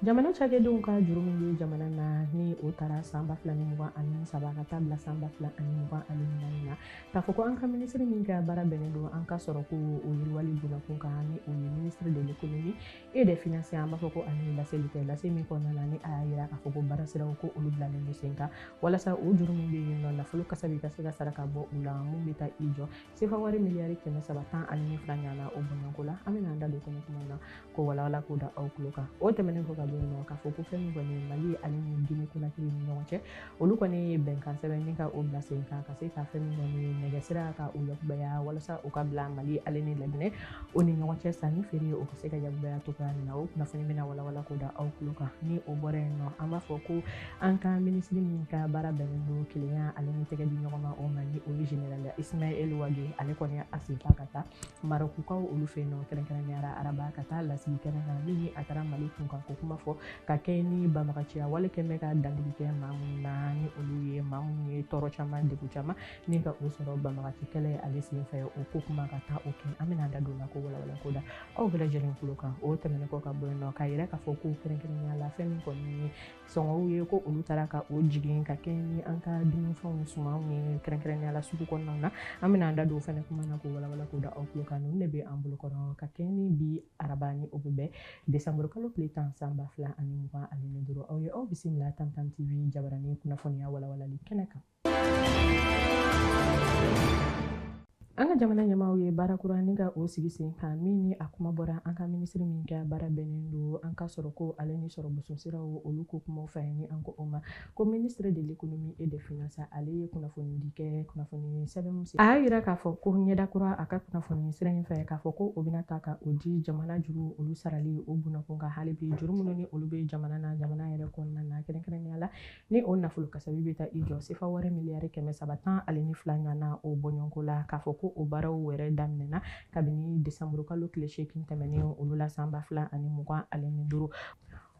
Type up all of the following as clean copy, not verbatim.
Jamana cakɛdenw ka juru min bɛ jamana na ni o taara san 2023 ka taa bila san 2024 na, k'a fɔ ko an ka minisiri min ka baara bɛnnen don an ka sɔrɔ ko o yiriwali bunakun kan, ni o ye ministre de l'économie et des finances, an b'a fɔ ko ani laseli kɛ lase min kɔnɔna na, ni a y'a yira k'a fɔ ko baara siraw ko olu bilalen don sen kan walasa o juru min bɛ yen nɔ, nafolo kasabi ka se ka sara ka bɔ u la, mun bɛ taa i jɔ sefa wari miliyari 312 ɲana o bɔɲɔgɔnko la. An bɛna an da don kɔnɔ kuma na ko walawala k'o da aw tulo kan. O tɛmɛnen kɔ ka bɔ yen nɔ, k'a fɔ ko fɛn min kɔni Mali ale ni Guinée Conakry ni ɲɔgɔn cɛ, olu kɔni ye bɛnkan sɛbɛn ni ka o bila sen kan ka se ka fɛn min kɔni nɛgɛsira ka o yakubaya walasa o ka bila Mali ale ni Laginɛ o ni ɲɔgɔn cɛ, sanni feere o ka se ka yakubaya cogoya min na. O kunnafoni bɛna walawala k'o da aw tulo kan. Ni o bɔra yen nɔ, an b'a fɔ ko an ka minisiri min ka baara bɛnnen don kelenya ale ni tɛgɛ di ɲɔgɔn ma o ma, ni o ye général Ismaël Wagué, ale kɔni a sen ta ka taa Marokukaw olu fɛ yen nɔ, kɛrɛnkɛrɛnnenya la araba ka taa lasigi kɛnɛ kan, min ye a taara Mali kunkan ko kuma fɔ ka kɛ ni banbagaciya wale kɛn bɛ ka dandigi kɛ maa minnu na, ni olu ye maa minnu ye tɔɔrɔ caman, degun caman ni ka o sɔrɔ banbagaci kɛlɛ ale sen fɛ, o ko kuma ka taa o kɛ. An bɛna an da don o la ko walawala ko da aw bɛɛ lajɛlen tulo kan. O tɛmɛnen kɔ ka bɔ yen nɔ, k'a yira k'a fɔ ko kɛrɛnkɛrɛnnenya la fɛn min kɔni ye sɔngɔw ye, ko olu taara ka o jigin ka kɛ ni an ka dumunifɛnw sumanw ye, kɛrɛnkɛrɛnnenya la sugu kɔnɔnaw na. An bɛna an da don o fɛnɛ kuma na ko walawala ko da aw tulo kan. Ninnu de bɛ an bolo kɔrɔ ka kɛ ni bi araba, ni o bɛ bɛn desanburu kalo tile 10 san 2025. Aw ye aw bisimila Tam Tam TV jabarani kunnafoniya walawalali kɛnɛ kan. An ka jamana ɲɛmaaw ye baara kura ni ka o sigi sen kan, min ni a kuma bɔra an ka minisiri min ka baara bɛnnen don an ka sɔrɔ ko ale ni sɔrɔ bosonsiraw olu ko kumaw fɛ, ni an ko o ma ko ministre de l'économie et des finances, ale ye kunnafoni di kɛ kunnafoni sɛbɛn min sen. A y'a yira k'a fɔ ko ɲɛda kura a ka kunnafoni sira in fɛ, k'a fɔ ko o bɛna ta ka o di jamana juru olu sarali o bunakun kan, hali bi juru minnu ni olu bɛ jamana na, jamana yɛrɛ kɔnɔna na, kɛrɛnkɛrɛnnenya la ni o nafolo kasabi bɛ taa i jɔ sefa wari miliyari 312 ɲɔgɔnna o bɔɲɔgɔnko la, k'a fɔ ko o baaraw yɛrɛ daminɛna kabini desanburu kalo tile 8 tɛmɛnen olu la san 2025.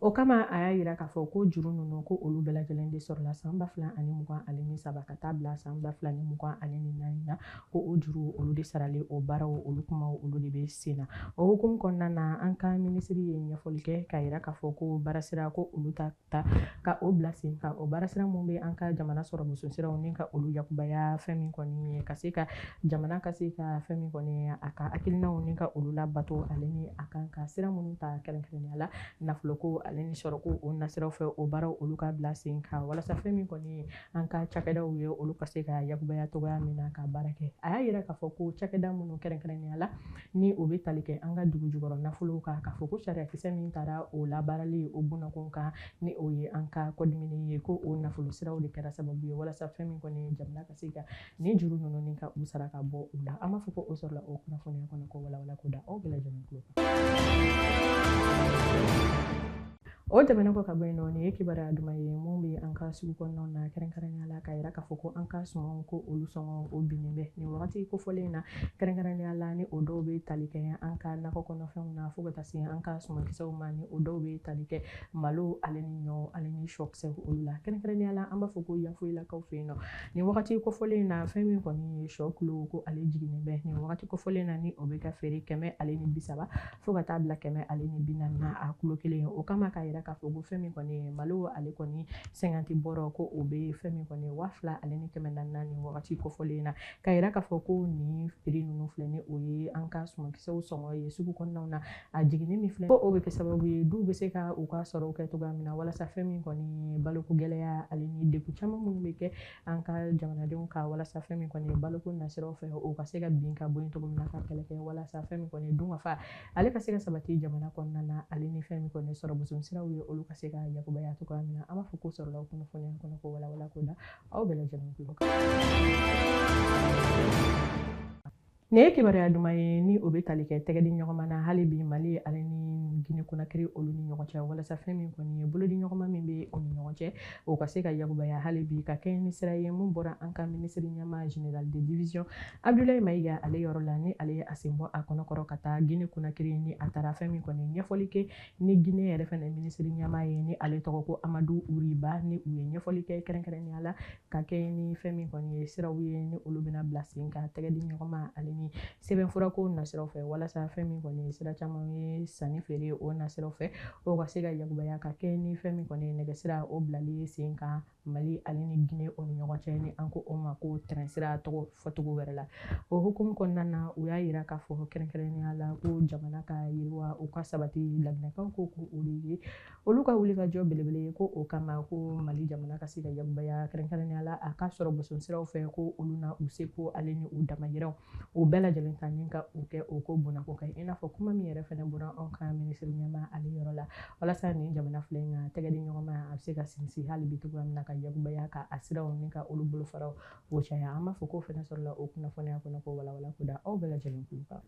O kama a y'a yira k'a fɔ ko juru ninnu ko olu bɛɛ lajɛlen de sɔrɔla san 2023 ka taa bila san 2024 na, ko o juru olu de sarali o baaraw olu kumaw olu de bɛ sen na. O hukumu kɔnɔna na, an ka minisiri ye ɲɛfɔli kɛ k'a yira k'a fɔ ko baarasira ko olu ta ka o bila sen kan, o baarasira mun bɛ an ka jamana sɔrɔ bosonsiraw ni ka olu yakubaya, fɛn min kɔni ye ka se ka jamana ka se ka fɛn min kɔni a ka hakilinaw ni ka olu labato, ale ni a kan ka sira minnu ta kɛrɛnkɛrɛnnenya la nafoloko ale ni sɔrɔko o nasiraw fɛ, o baaraw olu ka bila sen kan walasa fɛn min kɔni ye an ka cakɛdaw ye olu ka se ka yakubaya cogoya min na ka baara kɛ. A y'a yira k'a fɔ ko cakɛda minnu kɛrɛnkɛrɛnnenya la ni o bɛ tali kɛ an ka dugu jukɔrɔ nafolow kan, k'a fɔ ko sariyakisɛ min taara o labaarali o bunakun kan, ni o ye an ka kɔdimini ye, ko o nafolo siraw de kɛra sababu ye walasa fɛn min kɔni jamana ka se ka nin juru ninnu ni ka u sara ka bɔ u la. An b'a fɔ ko o sɔrɔla o kunnafoniya kɔnɔ ko walawala ko da aw bɛɛ lajɛlen tulo kan. O tɛmɛnen kɔ ka bɔ yen nɔ, nin ye kibaruya duman ye mun bɛ an ka sugu kɔnɔnaw na, kɛrɛnkɛrɛnnenya la k'a yira k'a fɔ ko an ka sumanw ko olu sɔngɔ o binnen bɛ nin wagati kofɔlen in na, kɛrɛnkɛrɛnnenya la ni o dɔw bɛ tali kɛ an ka nakɔ kɔnɔfɛnw na fo ka taa se an ka sumankisɛw ma, ni o dɔw bɛ tali kɛ malo ale ni ɲɔ ale ni sɔkisɛw olu la. Kɛrɛnkɛrɛnnenya la an b'a fɔ ko Yanfoyilakaw fɛ yen nɔ nin wagati kofɔlen in na, fɛn min kɔni ye sɔ kilo ko ale jiginnen bɛ nin wagati kofɔlen in na, ni o bɛ ka feere 130 fo ka taa bila 140 na a kilo kelen. O kama k'a yira k'a fɔ ko fɛn min kɔni ye malo ale kɔni 50 bɔrɔ ko o bɛ fɛn min kɔni ye 2400 nin wagati kofɔlen in na, k'a yira k'a fɔ ko nin prix ninnu filɛ ni o ye an ka sumankisɛw sɔngɔ ye sugu kɔnɔnaw na, a jiginni min filɛ ko o bɛ kɛ sababu ye duw bɛ se ka u ka sɔrɔw kɛ cogoya min na walasa fɛn min kɔni ye baloko gɛlɛya ale ni degun caman minnu bɛ kɛ an ka jamanadenw kan, walasa fɛn min kɔni ye baloko nasiraw fɛ o ka se ka bin ka bɔ yen cogo min na ka kɛlɛ kɛ walasa fɛn min kɔni ye dunkafa ale ka se ka sabati jamana kɔnɔna na, ale ni fɛn min kɔni ye sɔrɔ bosonsiraw ye olu ka se ka yakubaya cogoya min na. An b'a fɔ ko sɔrɔla kunnafoniya kɔnɔ ko walawala ko da aw bɛɛ lajɛlen tulo kan. Nin ye kibaruya duman ye ni o bɛ tali kɛ tɛgɛ di ɲɔgɔn ma na hali bi Mali ale ni Guinée Conakry olu ni ɲɔgɔn cɛ, walasa fɛn min kɔni ye bolodi ɲɔgɔnma min bɛ u ni ɲɔgɔn cɛ o ka se ka yakubaya hali bi ka kɛ ni sira ye mun bɔra an ka minisiri ɲɛmaa général de division Abdoulaye Maïga ale yɔrɔ la, ni ale ye a sen bɔ a kɔnɔkɔrɔ ka taa Guinée Conakry, ni a taara fɛn min kɔni ɲɛfɔli kɛ ni Guinée yɛrɛ fɛnɛ minisiri ɲɛmaa ye, ni ale tɔgɔ ko Amadou Oury Bah, ni u ye ɲɛfɔli kɛ kɛrɛnkɛrɛnnenya la ka kɛ ni fɛn min kɔni ye siraw ye ni olu bɛna bila sen kan tɛgɛ di ɲɔgɔn ma ale ni ni sɛbɛnfurako nasiraw fɛ walasa fɛn min kɔni ye sira caman ye sanni feere o nasiraw fɛ o ka se ka yakubaya ka kɛ ni fɛn min kɔni ye nɛgɛsira o bilali sen kan Mali ale ni Guinée o ni ɲɔgɔn cɛ ni an ko o ma ko tɛrɛn sira tɔgɔ fɔcogo wɛrɛ la. O hukumu kɔnɔna na, u y'a yira k'a fɔ kɛrɛnkɛrɛnnenya la ko jamana ka yiriwa o ka sabati, laginɛkaw ko ko o de ye olu ka wulikajɔ belebele ye, ko o kama ko Mali jamana ka se ka yakubaya kɛrɛnkɛrɛnnenya la a ka sɔrɔ bosonsiraw fɛ, ko olu na u seko ale ni u damayiraw o bɛɛ lajɛlen ta ni ka o kɛ o ko bonnako kan, i n'a fɔ kuma min yɛrɛ fɛnɛ bɔra anw ka minisiri ɲɛmaa ale yɔrɔ la walasa nin jamana fila in ka tɛgɛ di ɲɔgɔn ma, a bɛ se ka sinsin hali bi cogoya min na ka yakubaya ka a siraw ni ka olu bolofaraw o caya. An b'a fɔ k'o fɛnɛ sɔrɔla o kunnafoniya kɔnɔ k'o walawala k'o da aw bɛɛ lajɛlen tulo kan.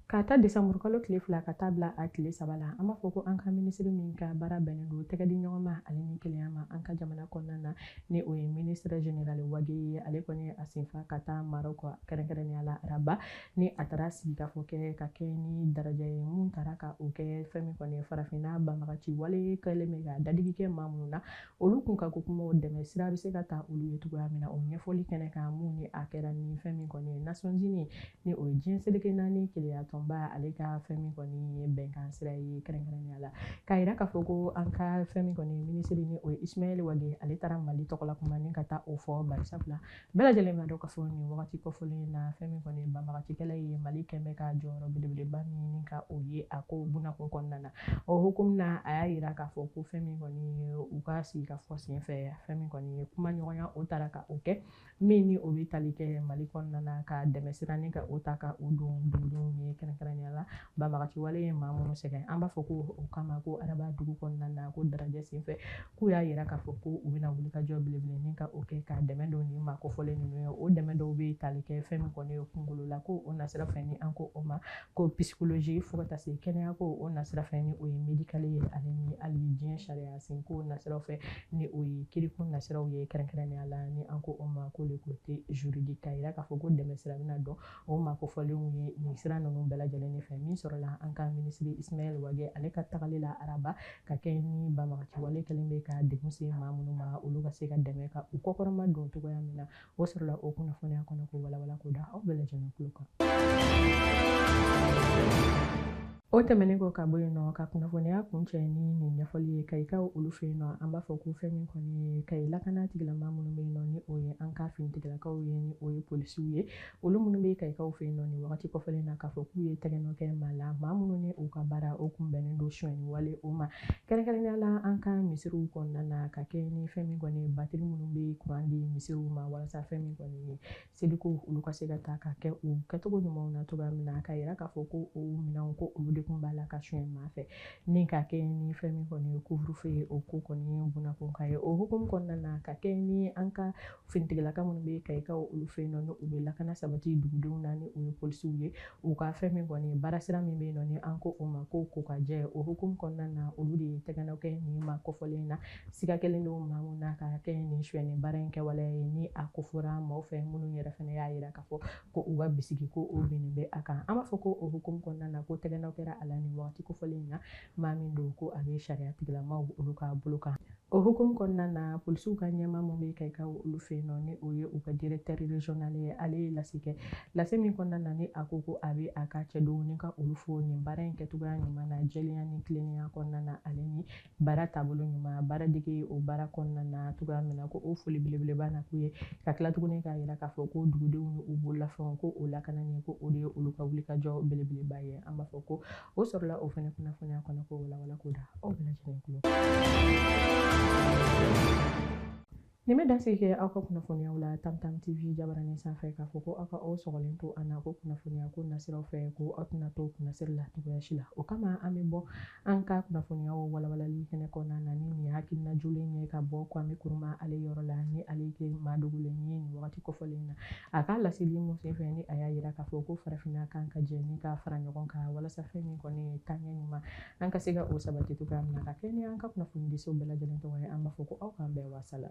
K'a ta desanburu kalo tile 2 ka taa bila a tile 3 la, an b'a fɔ ko an ka minisiri min ka baara bɛnnen don tɛgɛ di ɲɔgɔn ma ale ni kelenya ma an ka jamana kɔnɔna na, ni o ye ministre général Wage ye, ale kɔni a senfa ka taa Maroc, kɛrɛnkɛrɛnnenya la Rabat, ni a taara sigikafɔ kɛ ka kɛ ni daraja ye mun taara ka o kɛ fɛn min kɔni ye farafinna banbagaci wale kɛlen bɛ ka dadigi kɛ maa minnu na, olu kun ka ko kumaw dɛmɛ sira bɛ se ka ta olu ye cogoya min na, o ɲɛfɔli kɛnɛ kan mun ni a kɛra ni fɛn min kɔni ye Nations Unies, ni o ye diɲɛ seleke naani kelenya tɔnba ale ka fɛn min kɔni ye bɛnkan sira ye kɛrɛnkɛrɛnnenya la, k'a yira k'a fɔ ko an ka fɛn min kɔni ye minisiri, ni o ye Ismaël Wagué, ale taara Mali tɔgɔla kuma ni ka taa o fɔ, barisabula bɛɛ lajɛlen b'a dɔn k'a fɔ nin wagati kɔfɔlen in na fɛn min kɔni ye banbagacikɛla ye, Mali kɛn bɛ ka jɔyɔrɔ belebeleba min ɲini ka o ye a ko bunakun kɔnɔna na. O hukumu na, a y'a yira k'a fɔ ko fɛn min kɔni ye u ka sigikafɔ senfɛ, fɛn min kɔni ye kumaɲɔgɔnya o taara ka o kɛ min ni o bɛ tali kɛ Mali kɔnɔna na ka dɛmɛ sira ni ka o ta ka o don dugudenw ye, kɛrɛnkɛrɛnnenya la banbagaci wale ye maa minnu sɛgɛn. An b'a fɔ ko o kama ko Rabat dugu kɔnɔna na ko darajɛ senfɛ k'u y'a yira k'a fɔ ko u bɛna wulikajɔ belebele ni ka o kɛ ka dɛmɛ don nin maa kofɔlen ninnu ye. O dɛmɛ dɔw bɛ tali kɛ fɛn min kɔni ye kunkolo la ko o nasira fɛ, ni an ko o ma ko psychologie, fo ka taa se kɛnɛya ko o nasira fɛ, ni o ye médical ye, ale ni hali diɲɛ sariya sen ko nasiraw fɛ, ni o ye kiriko nasiraw ye kɛrɛnkɛrɛnnenya la, ni an ko o ma ko le côté juridique, k'a yira k'a fɔ ko dɛmɛ sira bɛna dɔn o maa kofɔlenw ye nin sira ninnu bɛɛ lajɛlen de fɛ. Min sɔrɔla an ka minisiri Ismaël Wagué ale ka tagali la Rabat ka kɛ ni banbagaci wale kɛlen bɛ ka degun se maa minnu ma, olu ka se ka dɛmɛ ka u kɔkɔrɔma don cogoya min na, o sɔrɔla o kunnafoniya kɔnɔ k'o walawala k'o da aw bɛɛ lajɛlen tulo kan. O tɛmɛnen kɔ ka bɔ yen nɔ, ka kunnafoniya kuncɛ ni nin ɲɛfɔli ye Kayikaw olu fɛ yen nɔ, an b'a fɔ ko fɛn min kɔni ye Kayi lakana tigilama minnu bɛ yen nɔ, ni o ye an ka finitigilakaw ye, ni o ye polisiw ye, olu minnu bɛ Kayikaw fɛ yen nɔ nin wagati kɔfɛlen na, k'a fɔ k'u ye tɛgɛnɔ kɛ maa la, maa minnu ni u ka baara o kun bɛnnen don sonyɛni wale o ma, kɛrɛnkɛrɛnnenya la an ka misiriw kɔnɔna na, ka kɛ ni fɛn min kɔni ye batiri minnu bɛ kuran di misiriw ma walasa fɛn min kɔni ye seliko olu ka se ka ta ka kɛ u kɛcogo ɲumanw na cogoya min na, ka yira k'a fɔ ko o minɛnw ko olu de kun b'a la ka suɲɛ maa fɛ, ni ka kɛ ni fɛn min kɔni ye couvre-feu ye, o ko kɔni bunakun kan ye. O hukumu kɔnɔna na, ka kɛ ni an ka finitigilaka minnu bɛ Kayikaw olu fɛ yen nɔ, ni u bɛ lakana sabati dugudenw na, ni o ye polisiw ye, u ka fɛn min kɔni ye baara sira min bɛ yen nɔ, ni an ko o ma ko ka jɛ, o hukumu kɔnɔna na, olu de ye tɛgɛnɔ kɛ nin maa kɔfɔlen na, siga kɛlen don maa mun na ka kɛ nin sonyɛni baara in kɛwaleya ye, ni a kofɔra maaw fɛ minnu yɛrɛ fɛnɛ y'a yira k'a fɔ ko u ka bisigi ko o binnen bɛ a kan. An b'a fɔ ko o hukumu kɔnɔna na ko tɛgɛnɔ kɛra a la nin wagati kofɔlen in na, maa min don ko a bɛ sariya tigilamaw olu ka bolo kan. O hukumu kɔnɔna na, polisiw ka ɲɛmaa mun bɛ Kayikaw olu fɛ yen nɔ, ni o ye u ka directeur régional ye, ale ye lase kɛ, lase min kɔnɔna na ni a ko ko a bɛ a ka cɛdenw ni ka olu fo nin baara in kɛcogoya ɲuman na, jɛlenya ni tilennenya kɔnɔna na, ale ni baara taabolo ɲuman, baara dege o baara kɔnɔna na cogoya min na, ko o foli belebeleba na k'u ye, ka tila tuguni k'a yira k'a fɔ ko dugudenw ni u bololafɛnw ko o lakanani ko o de ye olu ka wulikajɔ belebeleba ye. An b'a fɔ ko o sɔrɔla o fɛnɛ kunnafoniya kɔnɔ k'o walawala k'o da aw bɛɛ lajɛlen tulo. Nin bɛ dansigi kɛ aw ka kunnafoniyaw la Tam Tam TV jabaranin sanfɛ, k'a fɔ ko aw ka aw sɔgɔlen to an na ko kunnafoniya ko nasiraw fɛ, ko aw tɛna to kunnasiri la cogoya si la. O kama an bɛ bɔ an ka kunnafoniyaw walawalali kɛnɛ kɔnɔna na ni nin hakilina jolen ye ka bɔ Kwame Nkrumah ale yɔrɔ la, ni ale kɛ maa dogolen ye nin wagati kɔfɔlen na. A ka laseli mun senfɛ, ni a y'a yira k'a fɔ ko farafinna kan ka jɛ ni ka fara ɲɔgɔn kan walasa fɛn min kɔni ye taaɲɛ ɲuman an ka se ka o sabati cogoya min na, ka kɛ ni an ka kunnafonidiso bɛɛ lajɛlen tɔgɔ ye, an b'a fɔ ko aw k'an bɛn wasala.